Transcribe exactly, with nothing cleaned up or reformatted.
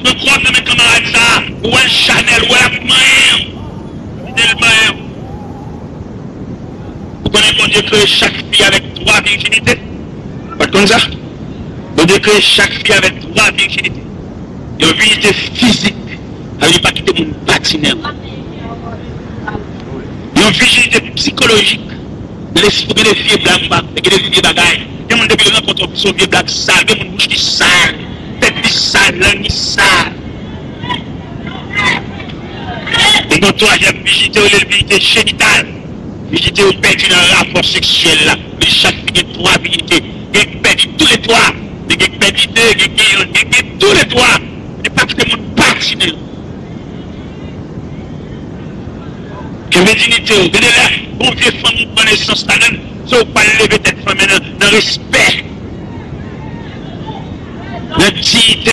Pran kò w nan men kanmarad sa a, ou wè l chanèl, ou wè l ap manyen w. Kite l manyen w. Ou konnen Bondye kreye chak fi avèk twa vijinite? Ou pa t konn sa? Bondye kreye chak fi avèk twa vijinite. Yon vijinite fizik, sa vle di pa kite moun patinen w. Yon vijinite sikolojik, nan lespri, gen de vye blag, gen de vye bagay. Gen moun depi l rankontre w, se yon vye blag sal, gen moun bouch li sal, tèt li sal, lang li sal. E gen yon twazyèm vijinite, yo rele l vijinite jenital. Vijinite yo pèdi nan rapò seksyèl la. Men chak fi gen twa vijinite. Gen ki pèdi toulètwa. Men gen ki pèdi de, gen ki gen youn, gen ki gen toulètwa. E pa kite moun patinen. Gen vijinite yo. Gen de lè, bon vye fanm ou pran nesans ladan l, se ou k pral leve tèt fanm nan, nan respè, nan diyite,